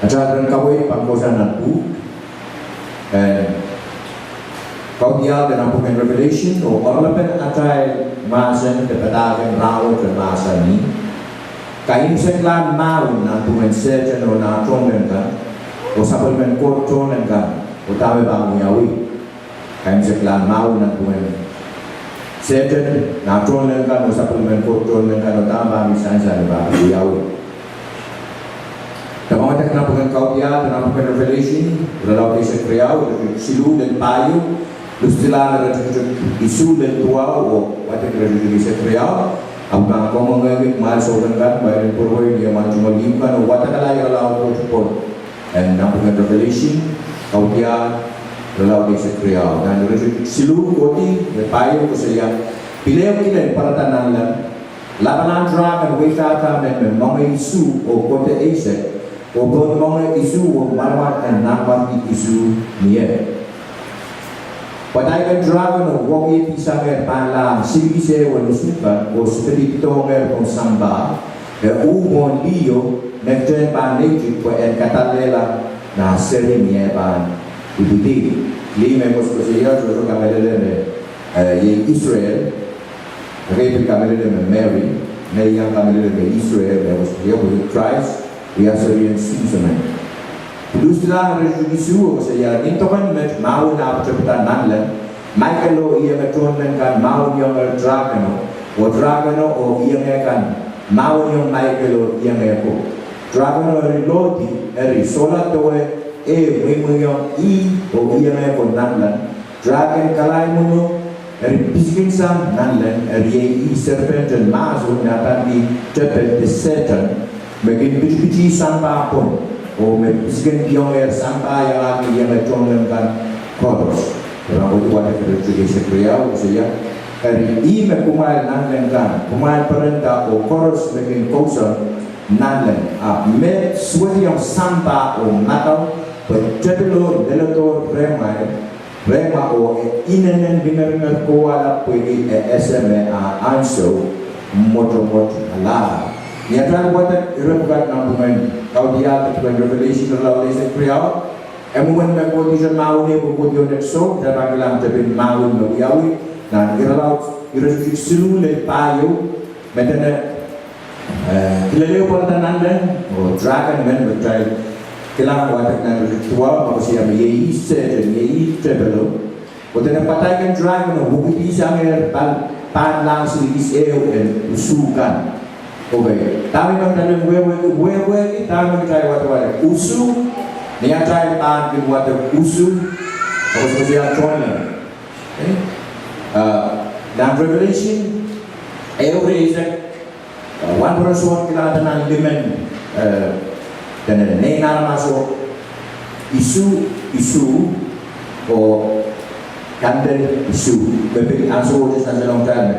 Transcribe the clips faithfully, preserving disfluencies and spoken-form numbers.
Atail pahn kaweid pahn kohsang nan pwuhk en Kaudiahl de nan pwuken Revelation, oh oaralapen atail mahsen de padahk en rahnwet de mahsanih: Kaimwiseklahn mahwen nan pwungen Sehdan oh nah tohnleng kan, oh sapwellimen Koht tohnleng kan, oh dahme pahn wiawi. Kaimwiseklahn mahwen nan pwungen Sehdan, nah tohnleng kan, oh sapwellimen Koht tohnleng kan, oh dahme pahn mih sansal me pahn wiawi. Dahme wadek nan pwuken Kaudiahl, nan pwuken Revelation, irelaud eisek riau, iretikitik siluh lel pahieu, Lusadiahl iretikitik isuh lel duwau, oh wadek iretikitik eisek riau. Ahpw pahn kamwenge kumwail souleng kan, kumwail en pwurpwurdohng ie mwahntumwel ihmw kan, oh wadekala irelaud pwon. En nan pwuken Revelation, Kaudiahl, irelaud eisek riau. Nan iretikitik siluh kohdi, lel pahieu koasoia: Pil ehu kilang pwarada nanleng, lapalahn draken weitahta men me moange isuh oh kohdo eisek, oh pohn moange isuh oh mwaramwar en nanmwarki isuh mie. Pwataiken drakeno wekidihsangehr pahnlahng silikis ehu en usuh kan, oh sipedi dohngehr pohn sampah, e uh pohn liho, me kitail pahn neitik pwe en kadallehla nah seri ni eh pahn ipwidi. Lih me koasokoasoia, sohte kamehlele me, eh, iei Israel, ekei pil kamehlele me Mary, me iang kamehlele me Israel, me koasokoasoia pwe Krais wia serien simsamen. Lusadiahl iretikitik isuh koasoia: Nin doken met mahwen ahpw tepida nanleng, Michael oh ienge tohnleng kan mahweniongehr drakeno, oh drakeno oh ienge kan mahweniong Michael oh ienge ko. Drakeno eri lohdi, eri sohla dewe ehu mweimweiong ih oh ienge ko nanleng, draken kalaimwuno, eri pisikin sang nanleng, eri iei ih serpent en mahso me adaneki tepel de Sehdan, me kin pitipitih sampah pwon, oh me pisikin kihongehr sampah iangahki ienge tohnleng kan koaros. Ira kohdi wadek iretikitik eisek riau koasoia: Eri ih me kumwail nanleng kan, kumwail perenda oh koaros me kin kousoan nanleng, ahpw me suwediong sampah oh madau, pwe tepilo leledo rehmwail, rehmwa oh e inenen lingeringer kohwala pwehki e ese me ah ansou mwotomwot alah. Ni atail wadek ire pwukat nan pwuken Kaudiahl de pwuken Revelation irelaud eisek riau, e mwomwen me kohdihte mahwen ehu pwe kohdihte soh, kitail pahn kilang tepin mahwen me wiawi, nan irelaud iretikitik siluh lel pahieu, me dene, eh, pil ehu pwarada nanleng, oh draken men me kitail kilang wadek nan iretikitik duwau, me koasoia me iei ih Sehdan, iei ih tepelo. Oh dene pwataiken drakeno wekidihsangehr pahn, pahnlahng silikis ehu en usuh kan. Okay, dahme pahn kitail en wehwehki, wehwehki dahme kitail wadawad usuh, ni atail pahn kin wadek usuh, koasokoasoia tohnleng. Okay? Ah, nan Revelation, ehu ire eisek, ah, wahnpoaron Sohn kilangada nan limen, eh, dene nein aramaso isuh, isuh, oh kandel isuh. Me pil ansou wet sansalong kitail me,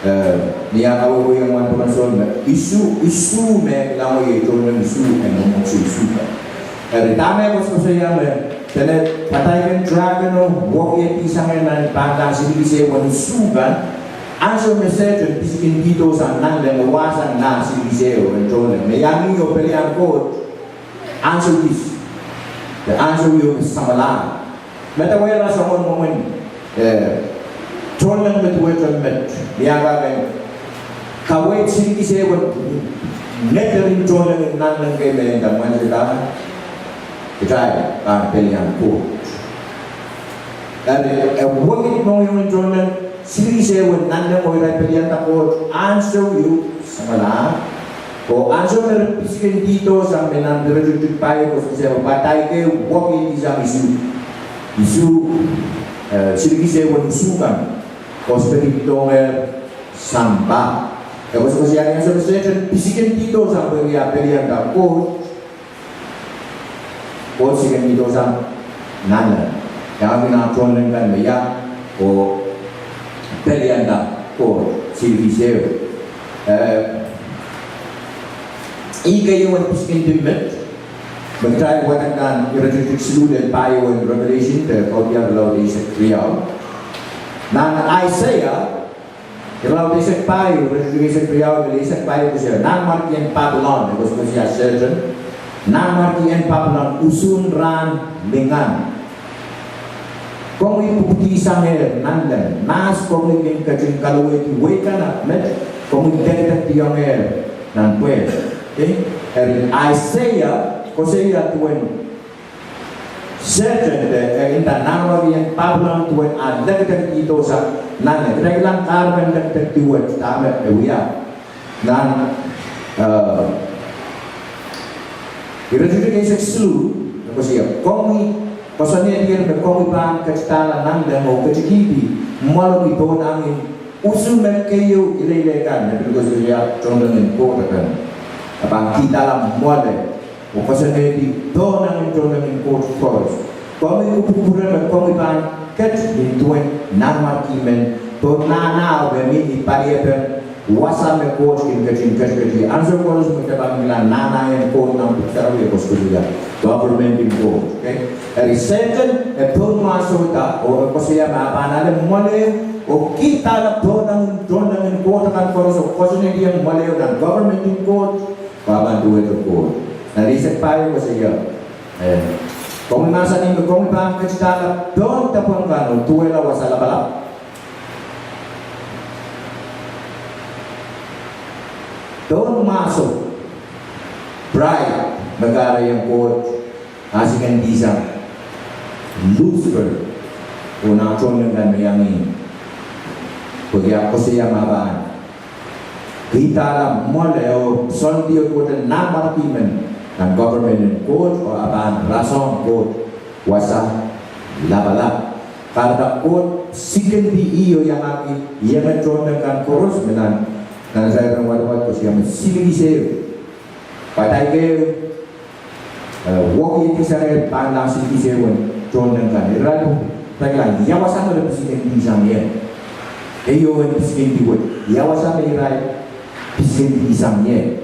eh, ni ah kawehwehiong wahnpoaron Sohn me isuh, isuh me kilang iei tohnleng isuh, en mwomwohdiso isuh kan. Eri dahme koasokoasoia me dene pwataiken drakeno wekidihsangehr nan pahnlahng silikis ehu en usuh kan, ansou me Sehdan pisikindihdo sang nanleng, e wahsang nah silikis ehu en tohnleng, me iang ih oh pelian Koht ansou kis, de ansou ieu me samwalahr. Medewehla soangen mwomwen, eh, tohnleng me duwehte met, ni ah kak en kaweid silikis ehu en ngeder en tohnleng en nanleng kei me e nda mwanseda, kitail pahn pelian Koht. Eri, eh, wekid mohngiong en tohnleng, silikis ehu en nanleng oh irail pelianda Koht, ansou ieu samwalahr. Oh ansou me re pisikindihdo sang me nan iretikitik pahieu koasokoasoia pwataikei wekidihsang isuh, isuh, eh, silikis ehu en usuh kan, oh sipedi dohngehr sampah. E koasokoasoia ni ansou me Sehdan pisikindihdo sang pwehki ah pelianda Koht, Koht pisikindihdo sang nanleng, iangahki nah tohnleng kan me ia, oh pelianda Koht silikis ehu. Eh, ih keieu en pisikindi met me kitail wadek nan iretikitik siluh lel pahieu en Revelation de Kaudiahl irelaud eisek riau. Nan Aiseia irelaud eisek pahieu, iretikitik eisek riau lel eisek pahieu koasoia nanmwarkien Babilon, e koasokoasoia Sehdan. Nanmwarki en Papilon usun rahn lingan. Komwi pwupwudi sangehr nanleng, mahs komwi kin ketin kalowehdi wehi kan ahpw met komwi lekdekdiongehr nan pwehl. Okay? Eri Aiseia koasoia duwen Sehdan, eh, eh, inda nanmwarki en Papilon duwen ah lekdekdihdo sang nanleng. Kitail kilang kahrepen lekdekdi wet dahme e wia. Nan, eh, iretikitik eisek siluh, e koasoia, komwi, koasoanehdier me komwi pahn ketidahla nanleng oh ketikihdi mwoaloki pohnangin usu me keieu ileile kan, me pil koasoia tohnleng en Koht akan. E pahn kihdahla mwoale oh koasoanehdi pohnangin tohnleng en Koht koaros. Komwi kupwukupwure me komwi pahn ket nin duwen nanmwarki men, pohn nahnao me mihmi ni paliepen wasa me Koht kin ketin ketiketih. Ansou koaros me kitail pahn kilang nahna en Koht nan Pwuhk Sarawi, e koasokoasoia government en Koht. Okay? Eri Sehdan e pohnmwahsohda oh e koasoia me e pahn ale mwoale oh kihdahla pohnangin tohnleng en Koht akan koaros oh koasoanehdi mwoale nan government en Koht, pahn duwehte Koht. Nan eisek pahieu e koasoia, eh, komwi mahsanih me komwi pahn ketidahla pohn depweng kan oh duwehla wasa lapalap. Pohnmwahso, pride, me kahrehiong Koht, ah sikendisang Lucifer oh nah tohnleng kan me iang ih. Pwehki e koasoia me e pahn kihdahla mwoale oh soandi oh duwehte nanmwarki men nan government en Koht oh e pahn rasehng Koht wasa lapalap. Kahrehda Koht sikendi ih oh iangahki ienge tohnleng kan koaros me nan, nan Sairen wadawad koasoia me silihsek ehu. Padaik ehu, eh, wekidek sang e pahn lang silihsek ehu en tohnleng kan. Irail pil kilang ia wasa me re pisikendi sang ie. Ehu en pisikendi wet. Ia wasa me irail pisikendi sang ie.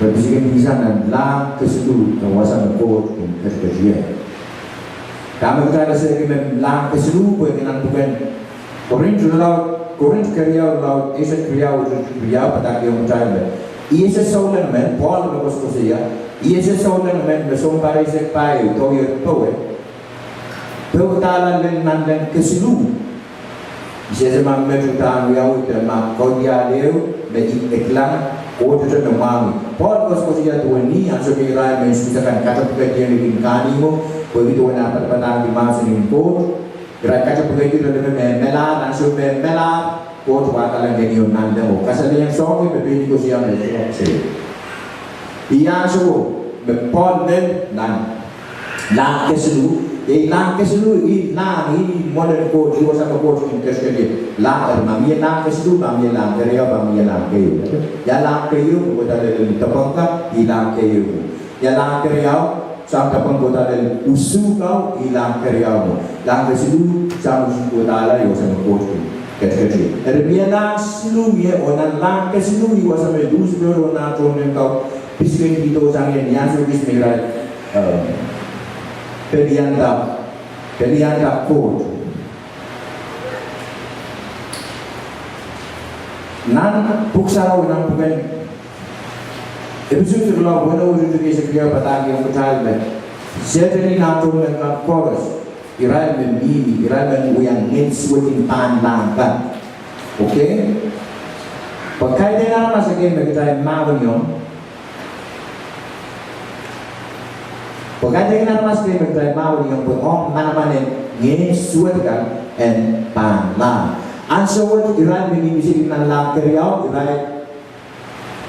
Re pisikendi sang nan lahng kesiluh, eh, wasa me Koht kin ketiketie. Dahme kitail ese me lahng kesiluh, pwehki nan pwuken Korint irelaud, Korint keriau irelaud, eisek riau, riau, padahkihong kitail me I ese souleng men, Pohl me koasokoasoia, I ese souleng men me sounpar eisek pahieu, doh ier powe, pweidala lel nanleng kesiluh. I sehse ma met uhdahn wiawi de ma kaudiahl ehu me I kilang, Koht ete me mwahngih. Pohl koasokoasoia duwen ih, ansou me irail mehn Suhs akan katepwekediong ih kin kahnimwo, pwehki duwen ah padapadahngki mahsen en Koht. Irail katepwekedi irail me melahr, ansou me melahr, Koht wahdahr lel ih oh nanleng oh kasalehiong soahng me pein ih koasoia me soahng se. Ih ansou me Pohl lel nan lahng kesiluh, iei lahng kesiluh, ih lahng, ih mwoalen Koht, ih wasa me Koht kin ketiketie. Lahng, eri ma mie lahng kesiluh, ma mie lahng keriau, ma mie lahng keieu. Ia lahng keieu, kohda lel depweng kan, ih lahng keieu. Ia lahng keriau, sang depweng kohda lel usu kau, ih lahng keriau mwo. Lahng kesiluh, sang usu kohdahla, ih wasa me Koht kin ketiketie. Eri mie lahng siluh mie, oh nan lahng kesiluh ih wasa me Lucifer oh nah tohnleng kau pisikendihdo sang ie ni ansou kis me irail, eh, pelianda, pelianda Koht. Nan Pwuhk Sarawi nan pwuken Episos irelaud weneu, iretikitik eisek riau padahkihong kitail me Sehdan oh nah tohnleng kan koaros, irail me mihmi, irail me wia ngehn suwed en pahnlahng kan. Okay? Pwe kaidehn aramas ekei me kitail mahweniong, pwe kaidehn aramas ekei me kitail mahweniong pwe ong manaman en ngehn suwed kan en pahnlahng. Ansou wet irail me mihmi sili nan lahng keriau, irail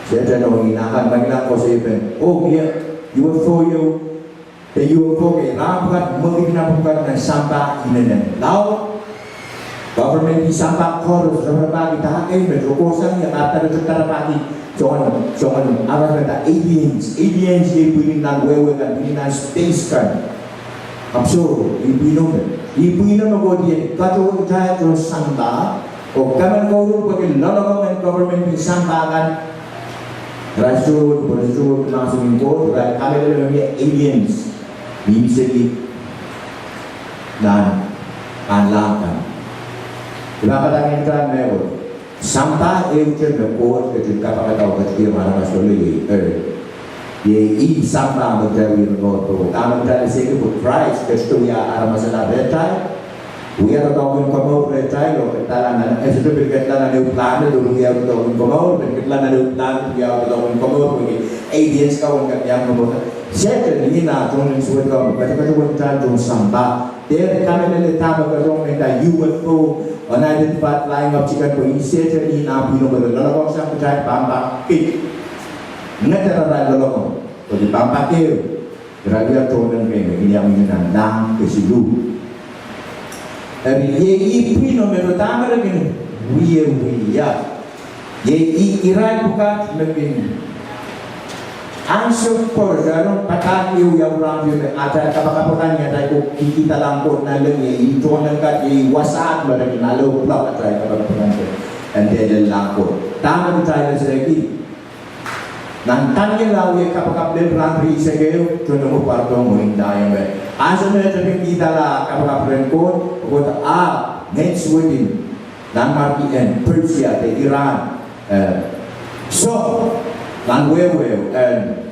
Sehdan oh nah kan me kilang koasoiepen, oh mie, U F O ieu, de U F O kei, rahn pwukat, mwekid nan pwukat nan sampah inenen laud. Government en sampah koaros raparapahki dahkei me re kohsang ie, kahrehda re raparapahki soangen, soangen aramas me kitail aliens, aliens iei pwihn nan wehwe kan, pwihn nan space kan. Ahpw soh, ih pwihno me, ih pwihno me kohdiong katohwei kitail tohn sampah, oh kemen kouruhr pwehki loalokong en government en sampah kan. Irail sohte wehwehki, pwe re sohte wehwehki mahsen en Koht, irail kamehlele me mie aliens, mihmi sili nan pahnlahng kan. I pahn padahkihong kitail mehkot. Sampah ehute me Koht ketin kapakapda oh ketikihong aramas loale iei earth. Iei ih sampah me kitail wia rehn Koht. Dahme kitail esehki pwe Krais ketido wia aramas akan rehtail. Wia doadoahk en komour rehtail, oh ketidala nan, e sohte pil ketidala nan ehu planet oh wia doadoahk en komour, pil ketidala nan ehu planet wia doadoahk en komour, pwehki aliens kan wen kak iang komour. Sehten ih nah tohn suwed kan, ketiket wet kitail tohn sampah. Dehr kamehlele dahme ketido me nda U F O, unidentified flying object kan, pwe ih Sehten ih nah pwihno me loalokong sang kitail pahn pak kid. Ngeder arail loalokong, pwehki pahn pak ehu. Irail wia tohnleng me kin iang wia nan lahng kesiluh. Eri iei ih pwihno me re dahme re kin wiewia. Iei ih irail pwukat me kin ansou koaros, irail en padahk ehu ia rahn ehu me atail kapakap akan, ni atail ko kihkihda lahng Koht nanleng, iei ih tohnleng kat, iei wasahn me re kin ale oh block atail kapakap akan, en dehr lel lahng Koht. Dahme kitail esehki? Nan Daniel ah wia kapakap lel rahn rieisek ehu, tohnleng oh pwarodohng oh ndaiong me ansou me e kihkihda lahng kapakap rehn Koht, Koht ahpw ngehn suwed en nanmwarki en Persia de Iran, eh, soh nan wehwe en,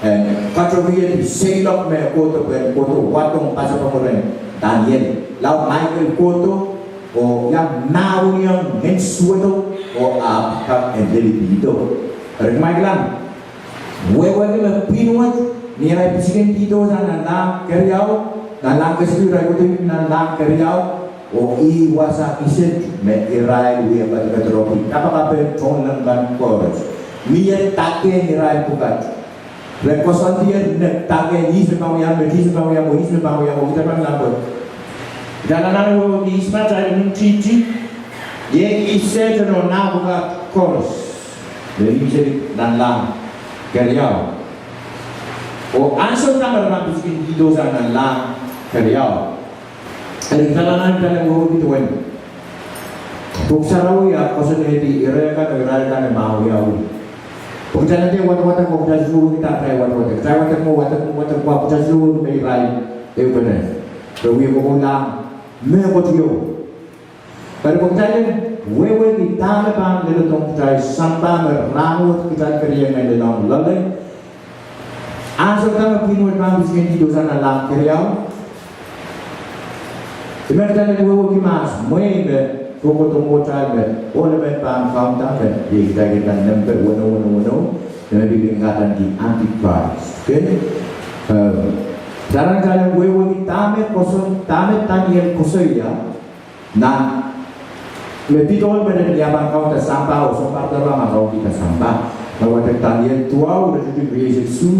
en katohkiedi seiloak me kohdo, pwehn kohdo wadohng pasapeng rehn Daniel. Lao Michael kohdo, oh iang mahweniong ngehn suwedo, oh ahpw kak en lelipihdo. Eri Michael ahn wehwehki me pwihn wet, ni arail pisikindihdo sang nan lahng keriau, nan lahng kesiluh, irail kohdo nan lahng keriau, oh ih wasa iset me irail wie ketiket rehki kapakapen tohnleng kan koaros. Mie dake irail pwukat. Re koasoandi me dake, ihs me pahn wia, me ihs me pahn wia, me ihs me pahn wia, me ihs me pahn wia. Dahme nan wehwehki ihs me atail imwintihti, iei ih Sehten oh nah pwukat koaros. Me ih seli nan lahng keriau. Oh ansou dahme re pahn pisikindihdo sang nan lahng keriau. Eri kitail anahne kitail en wehwehki duwen Pwuhk Sarawi ah koasoanehdi ire kan oh irail kan me mahweniong. Pwe kitail dehr wadawad, pwe kitail sohte wehwehki dahme kitail wadawad. Kitail wadawad, wadawad, wadawad, pwe kitail sohte wehwehki me irail ehupene. Re wie kokohlahng mehkot ieu. Eri pwe kitail en wehwehki dahme pahn leledohng kitail sampah me rahnwet kitail keriau me lelohng loale. Ansou dahme pwihn wet pahn pisikindihdo sang nan lahng keriau. I men kitail en wehwehki mahs, mwein me kohkohdo mwohtail me ohl emen pahn kaunda me, iei kitail kin nda nempe weneu, weneu, weneu, me pil kin kadaneki Antichrist. Okay? Eh, kitail en wehwehki dahme koasoia, dahme Daniel koasoia. Nan me pid ohl emen me pahn kaunda sampah oh sounpar depe me kaunda sampah. Nan wadek Daniel duwau, iretikitik rieisek isuh.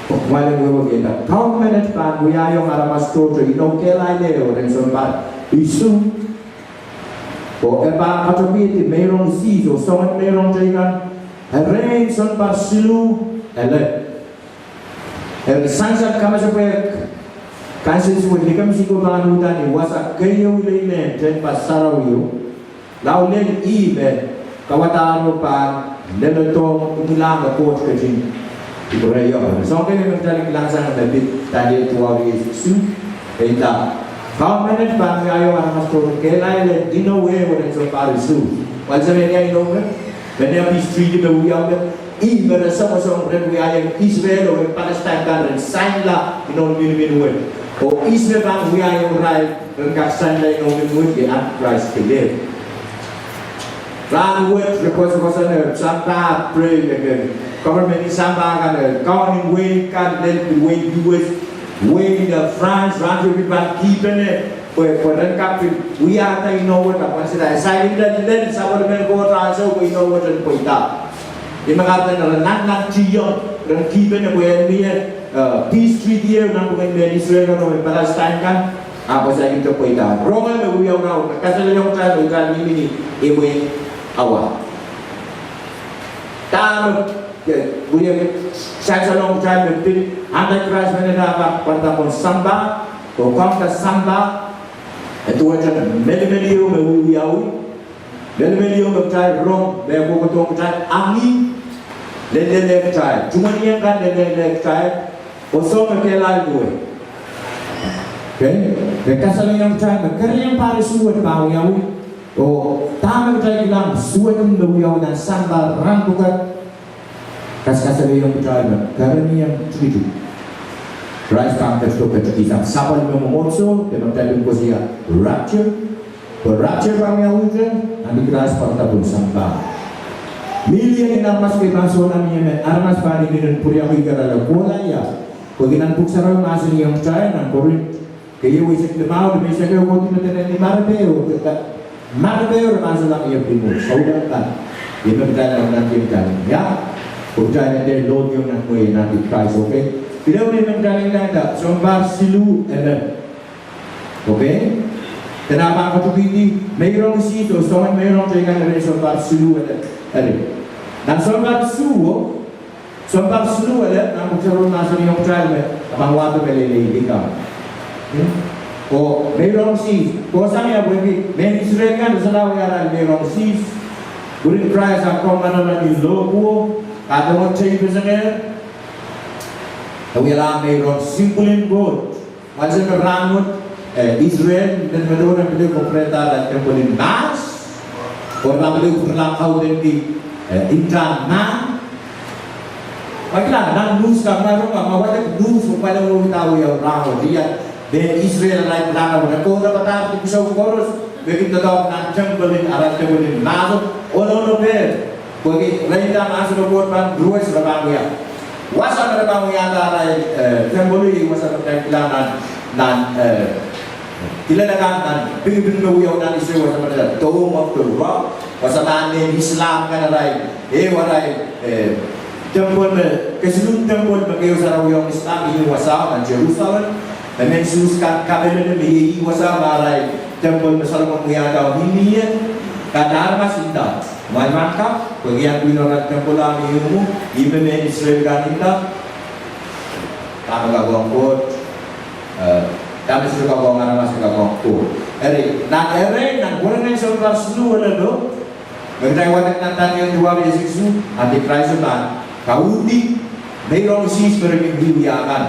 Kumwail en wehwehki nda, Kaun menet pahn wiahiong aramas tohto inou kehlail ehu rehn sounpar isuh. Oh e pahn katohkiedi meirong isis oh soangen meirong teikan, erein sounpar siluh elep. Eri sansal kamasepwehk, kansensuwed, ni kemesiko pahn uhdahn wasa keieu lel lehn tehnpas sarawio. Lao lel ih me kawadahro pahn leledohng imwilahn me Koht ketin kupwurehiong. Soahng kei me kitail kilang sang me pid Daniel duwau rieisek isuh, e nda, Kaun menet pahn wiahiong aramas tohto kehlail en inou ehu rehn sounpar isuh. Kumwail samwehki inou me, me nia peace treaty me wiawi me, ih me re songosong ren wiahiong Israel oh Palestine kan ren sainla inou minimin wet. Oh ihs me pahn wiahiong irail ren kak sainla inou minimin wet, iei Antichrist kelehpw. Rahnwet re koasokoasoane sampah, pwehki government en sampah kan, eh, kaunen wehi kan, lel wehi U S, wehi, eh, France, rahnwet pil pahn kihpene, pwe, pwe ren kak pil wiahda inou wet, ahpw ansou me e sain lel, lel sapwellimen Koht ansou pwe inou wet en pweida. Ih me kahrehda ren nannantihong, ren kihpene pwe en mie, eh, peace treaty ehu nanpwungen mehn Israel kan oh mehn Palestine kan, ahpw e saikinte pweida. Ronge me wiawi rahnwet, kasalehiong kitail me kitail mihmi ni imwin awa. Dahme, eh, wia sansalohng kitail me pid Antichrist menet ah kak pwarada pohn sampah, oh kaunda sampah, e duwehte melimel ieu me wiewiawi. Melimel ieu me kitail rong, me kohkohdohng kitail, angin lelehng kitail, tuhweniong kan lelehng kitail, oh soh me kehlail duwe. Okay? Me kasalehiong kitail me keriau pahn suwed pahn wiawi, oh dahme kitail kilang suwed me wiawi nan sampah rahn pwukat. Kaskasalehiong kitail me kereniong tikitik. Krais pahn ketido ketikihsang sapwellime mwomwohdiso, de me kitail pil koasoia rapture. Pwe rapture pahn wiawi, anti Krais pahn ketido sampah. Million en aramas kei pahn solahr mie me aramas pahn inenen pwuriamwei karalah kohla ia. Pwehki nan Pwuhk Sarawi mahsanihong kitail nan Korint keieu eisek limau, limeisek ehu, oh ni me dene ni marepe o, ke ka, marepe o re mahsanih ia pwihn o, souleng kan. Ih me kitail nantieng kitail, ia. Pwe kitail en dehr lohdiong nan mwehi en anti Krais, okay? Pil ehu me kitail en kitail, sounpar siluh elep. Okay? Dene pahn katikihdi, meirong isis, oh soangen meirong teikan eren sounpar siluh elep. Eri. Nan sounpar siluh o, sounpar siluh elep, nan Pwuhk Sarawi mahsanihong kitail me, a pahn wahdo meleilei likamw. Hmm? Oh meirong isis, kohsang ia pwehki, mehn Israel kan, re solahr wia arail meirong isis. Pwurin Krais a komw marahrahki lohpwuo, kadohng teipesengehr. E wialahr meirong simple in God. Wasa me rahnwet, eh, Israel, me, me dohng pil koperehda nan temple en mahs, oh rahnwet pil pwurala authority, eh, intern mahn. Pwe kitail nan news kan, ma rong, ma wadek news, oh pali oh dah wia rahnwet, ia, mehn Israel arail pwurala, oh kohda padahk, pil soh koaros, me kin doadoahk nan temple en, arail temple en mahs, oh, oh, oh, oh, Pwehki re inda mahsen en Koht pahn ruwet, re pahn wia. Wasa me re pahn wiahda arail, eh, temple, wasa me re pahn kilel nan, nan, eh, kilel akan nan, pingiping me wiawi nan Israel, wasa me re Dome of the Rock, wasa me mehn Islam kan arail, eh, arail, eh, temple me, kesiluhn temple me keieu sarawi ong Islam, ih wasa nan Jerusalem, me mehn Suhs kan kapilele me ih wasa me arail temple me Solomon wiahda ong India, kan aramas inda. Mwail mahn kak, pwehki iang pil ira temple ah me ieu mwo, ih me mehn Israel kan inda, dahme kak ong Koht, eh, dahme sohte kak ong aramas, kak ong Koht. Eri, nan ire, nan werengen sounpar siluh elep o, me kitail wadek nan Daniel duwau eisek isuh, anti Krais pahn kauhdi meirong isis me re kin wiewia kan.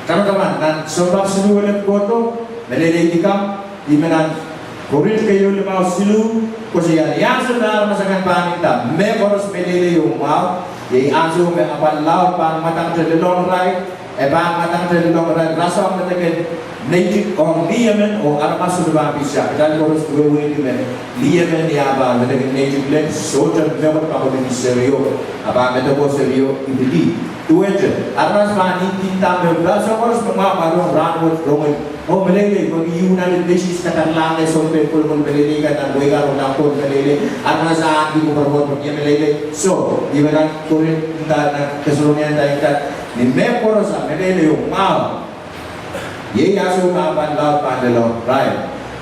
Tamataman, nan sounpar siluh elep kohdo, meleilei likamw, ih me nan Korint keieu limau siluh, koasoia ni ansou me aramas akan pahn inda mehkoaros meleilei oh mwahu, iei ansou me apwal laud pahn mwadangete lelohng irail, e pahn mwadangete lelohng irail rasehng medek en neitik ong ni emen oh aramas sohte pahn pitsang. Kitail koaros wehwehki me ni emen ia pahn medek en neitik lel, sohte mehkot pahn kohdi serio, a pahn medek oh serio ipwidi. Duwehte, aramas pahn inda me rasehng koaros me mwahu, pahn rong rahnwet rong en oh meleilei, pwehki United Nations kadaralahng sounpei kolokol meleilei, kan nan wehi kan rong nan Koht meleilei, aramas ahneki kupwur en Koht pwehki meleilei. So, ih me nan Korint inda, nan Thessalonians inda, ni mehkoaros a meleilei oh mwahu, iei ansou me apwal laud pahn lelohng irail.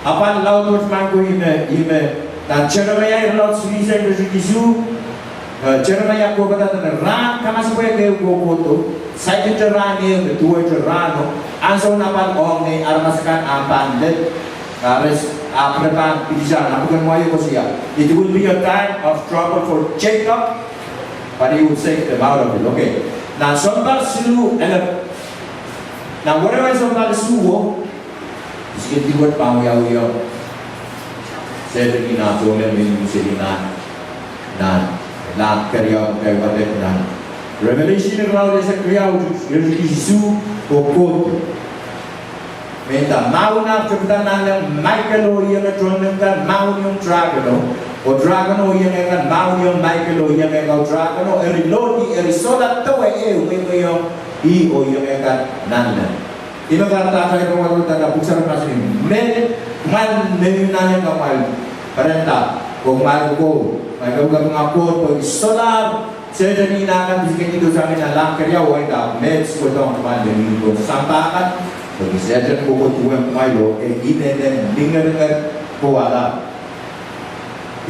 Apwal laud wet pahn kohdi me, ih me nan Seremaia irelaud silihsek iretikitik isuh, eh, Seremaia kohpada dene rahn kamasepwehk ehu kohkohdo, saikinte rahn ehu me duwehte rahno, ansoun apwal ong nei aramas akan ahpw pahn lel, ah, res, ahpw re pahn pitsang, nan pwuken Mwaio koasoia, it will be a time of trouble for Jacob, but he will save them out of it. Okay. Nan sounpar siluh elep, nan werengen sounpar isuh o, Sehdan wet pahn wiawi o. Sehdan inah sohte me ih sehdan nan, nan, nan keriau, keriau wadek nan Revelation irelaud eisek riau, iretikitik isuh, oh kohdo. Me nda mahwen ahpw tepida nanleng, Michael oh ienge tohnleng kan mahweniong drakono, oh drakono oh ienge kan mahweniong Michael oh ienge kau drakono, eri lohdi, eri sohla dewe ehu mweimweiong ih oh ienge kan nanleng. Ih me kahrehda atail pahn wadawadada Pwuhk Sarawi mahsanih, me, kumwail me mih nanleng kumwail perenda, oh kumwail ko, kumwail kapinga Koht, pwehki solahr Sehdan inah kan pisikindi sang nan lahng keriau, oh inda me suwedohng kumwail me mihmi pohn sampah kan, pwehki Sehdan kohkohdo duwen kumwail oh e inenen lingeringer kohla.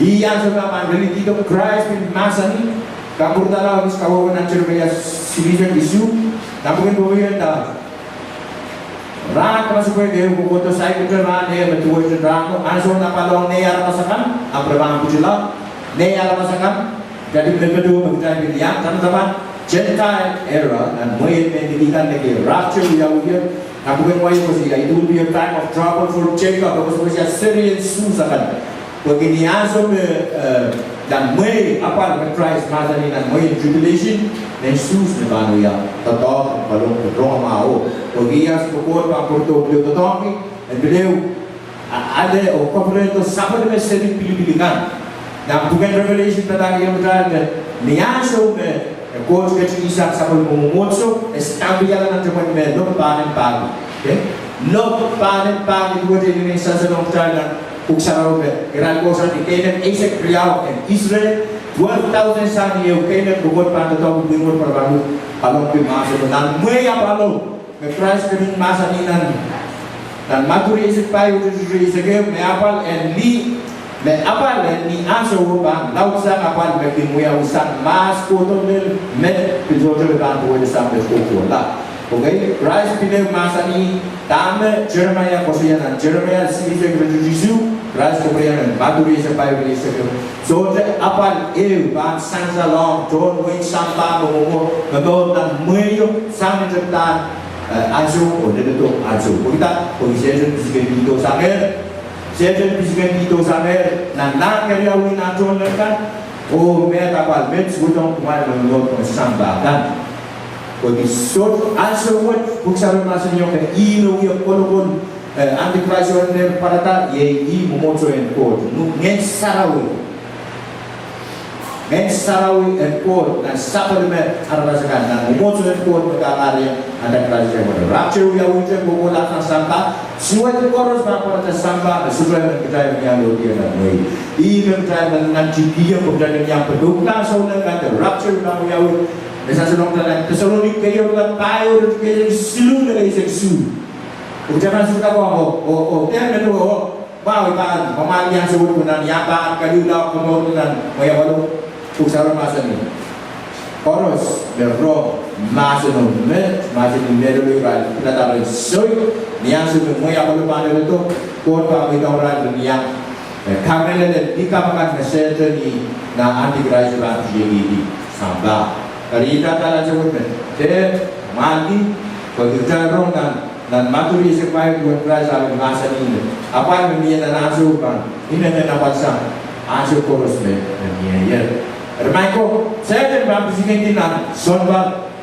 Ih ansou me pahn lelehdi, Krais pil mahsanih, kapwurehda lao nis kawehwe nan Seremaia silihsek isuh, nan pwuken Mwaio inda, rahn kamasepwehk ehu kohkohdo, saikinte rahn ehu me duwehte rahno, ansoun apwal ong nei aramas akan, ahpw re pahn pitsang, nei aramas akan, kitail pil medemedewe me kitail pil iang, tamataman Gentile era, nan mwein mehn liki kan me kin rapture wiawi, nan pwuken Mwaio koasoia, it will be a time of trouble for Jacob, e koasoia serien Suhs akan. Pwehki ni ansou me, eh, nan mwehi apwal me Krais mahsanih nan mwein tribulation, Mehn Suhs me pahn wia doadoahk en paliwar rongamwahu. Oh iei ahnsou me Koht pahn pwurodo pil doadoahngki, en pil, a, ale oh kapwurehdo sapwellime seri pilipil kan. Nan pwuken Revelation padahkihong kitail me ni ahnsou me Koht ketikihsang sapwellime mwomwohdiso, e stampihala nan tepwen me lop pahnen pahki. Okay? Lop pahnen pahki, duwehte inenen sansalong kitail nan Pwuhk Sarawi me irail kohsang ni keinek eisek riau en Israel, twelve thousand sang ni ehu keinek me Koht pahn doadoahngki pwihn wet pwarapangu, paliwarki mahsen nan mwehi apwalo, me Krais ketin mahsanih nan, nan Madiu rieisek pahieu, rieisek ehu, me apwal en lih, me apwal en ni ahnsou pahn laudsang apwal me kin wiawi sang mahs kohdo lel met, pil sohte me pahn pwurehng sang met kohkohla. Okay, Krais pil mahsanih dahme Seremaia koasoia nan Seremaia silihsek iretikitik isuh, Krais koasoia nan Madiu rieisek pahieu, rieisek ehu. Sohte apwal ehu pahn sansalohng tohn wehin sampah me mwomwo, me momour nan mwehio, sang ni tepda, eh, ahnsou, oh leledo ahnsou. Pwehki dah? Pwehki Sehdan pisikindihdo sangehr. Sehdan pisikindihdo sangehr nan lahn keriau en tohnleng kan. Oh me apwal met suwedohng kumwail me momour nan sampah kan. Pwehki sohte ahnsou wet Pwuhk Sarawi mahsanihong me ih me wia kolokol, eh, Antichrist oh en pwarada, iei ih mwomwohdiso en Koht. Ngehn Sarawi. Ngehn Sarawi en Koht nan sapwellime aramas akan, nan mwomwohdiso en Koht me kahrehiong Antichrist en Koht. Rapture wiawi te, kohkohla sang sampah. Suwed koaros pahn pwarada sampah, me sohte me kitail mie lohdier nan mwehi. Ih me kitail men nan tikiong, kitail men iang pwuhk kan souleng kan, the rapture pahn wiawi. Me sansalong kitail nan Tesalonika keieu, pahieu, iretikitik siluh lel eisek isuh. Kitail pahn sohte kak oh, oh, oh, dehr men oh, oh, pahn, pahn, pahn, pahn iang sohte pwuhk nan, iang pahn kaliulau komour nan mwehi apwalo. Pwuhk Sarawi mahsanih, koaros me rong mahsen oh met, mahsen me leledo irail pilada rehn soai, ni ahnsou me mwehi apwalo pahn leledo, Koht pahn mweidohng irail me iang, eh, kamehlele ni kapakap me Sehdan oh nan Antichrist pahn pitiehdi sampah. Eri ih dahme kitail ansou wet me dehr mwahlki, pwehki kitail rong nan nan Madiu rieisek pahieu, duwen Krais ahpw mahsanih me apwal me mie nan ahnsou pahn inenen apwal sang ahnsou koaros me, me mieier. Eri maing ko, Sehdan pahn pisikindi nan sounpar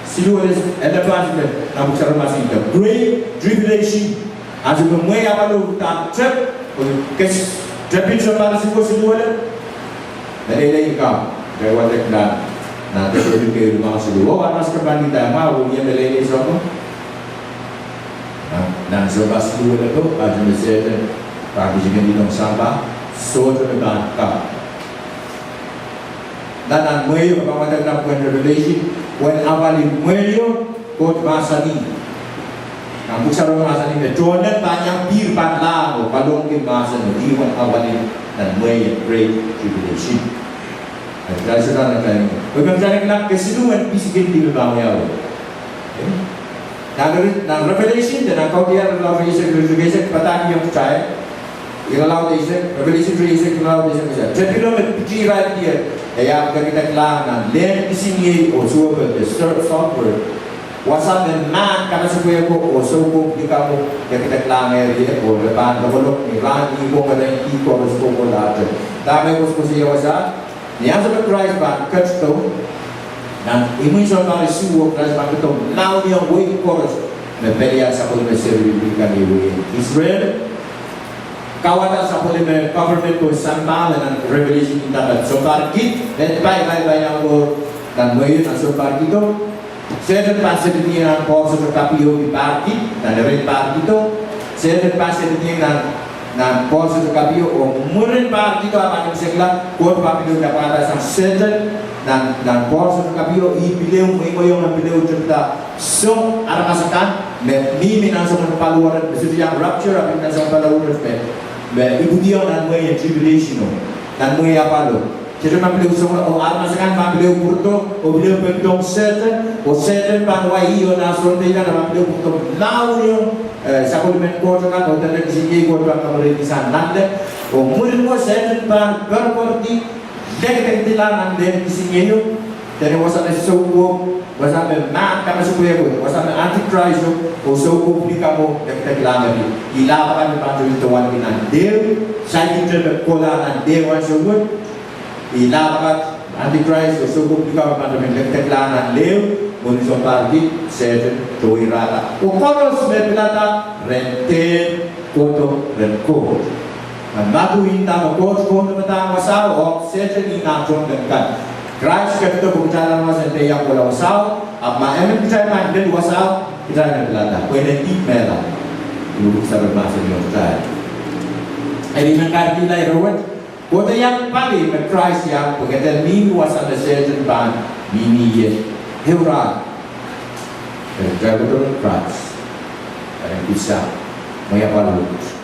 siluh lel eleven, me nan Pwuhk Sarawi mahsanih the Great Tribulation. Ahnsou me mwehi apwalo uhdahn tep, oh kes tepin sounpar isuh ko siluh lel. Meleilei ka, ke wadek nan, nan Tesalonika keieu, limau siluh. Oh, aramas kan pahn nda ma, oh, mie meleilei soangen. Nan, nan sounpar siluh lel ko, ahnsou me Sehdan pahn pisikindihong sampah, sohte me pahn kak. Nan, nan mwehi, ke pahn wadek nan pwuken Revelation, uwen apwalin mwehi, Koht mahsanih. Nan Pwuhk Sarawi mahsanih me tohnleng pahn iang pihr pahn lahng oh kalohngki mahsen, ih uwen apwalin nan mwehi en Great Tribulation. Nan kitail sohte nan kitail, oh, nan kitail kak kesiluh en pisikindi me pahn wiawi. Okay? Nan Re-, nan Revelation, de nan Kaudiahl irelaud rieisek, rieisek, padahkihong kitail, irelaud eisek, Revelation rieisek, irelaud eisek, eisek. Tepilo me pitih irail dier, e ahpw dekedeklahng nan lehn kisiniei oh suwepwehk, the third sulfur. Wasa me mahn, kamasukueko oh soukohp likamwo dekedeklahngehr ie, oh re pahn lokolok ni rahn, ih kong, erein, ih koaros kohkohlahte. Dahme koasokoasoia wasa? Ni ahnsou me Krais pahn ketido, nan imwin sounpar isuh, Krais pahn ketido, mauniong wehi koaros me pelian sapwellime seri pilipil kan, iei wehin Israel. Kauwada sapwellime government ko sampah, nan Revelation, nan sounpar kid, met pai, pai, pai, nan ko, nan mwehi, nan sounpar kido. Sehdan pahn sehdan ie nan poahsoan kapio, ni pahr kid, nan erein pahr kido. Sehdan pahn sehdan ie nan, nan poahsoan kapio, oh mwurin pahr kido, a pahn sekla, Koht pahn pil pwarada sang Sehdan, nan, nan poahsoan kapio, ih pil mweimweiong, pil tepda soangen aramas akan me mihmi nan soangen paliwar, me sohte iang rapture, ahpw nan soangen paliwar me, me ipwidiong nan mwehi en tribulation o, nan mwehi apwalo. Sehdan pahn pil soangen, oh aramas akan pahn pil pwurodo, oh pil pekdohng Sehdan, oh Sehdan pahn wa ih oh nan sounpar kan pahn pil pwurodo mauniong, eh, sapwellimen Koht akan, oh dene kisiniei Koht pahn kamwerehdi sang nanleng, oh mwurin mwo Sehdan pahn pwerpwerdi, dekedekedihlahng nan lehn kisiniei o, dene wasa me soukohp, wasa me mahn kamasukuwehko, wasa me Antichrist o, oh soukohp likamwo dekedekedihlahng ie. Ih lahp akan me pahn tohn doadoahk nan dehu, saikinte me kohla nan dehu ansou wet. Ih lahp akan, Antichrist oh soukohp likamw pahn men lekdekla nan lehu, mwohni sounpar kid, Sehdan, tohweirahda. Oh koaros me pilada, ren dehr kohdo rehn Koht. Nan Madiu, inda me Koht kohdo padahk wasao, oh Sehdan inda tohnleng kan. Krais ketido pwe kitail en wasa de iang kohla wasao, ahpw ma emen kitail pahn lel wasao, kitail en pilada. Pwe nen dihp mehla. Luhk sarawio mahsanihong kitail. Eri me kahrehda ire wet, kohdo iang pali me Krais iang pwe kitail mihmi wasa me Sehdan pahn mihmi ie. Ehu rahn, eri kitail kohdo rehn Krais, eri kitail mwein pali wet.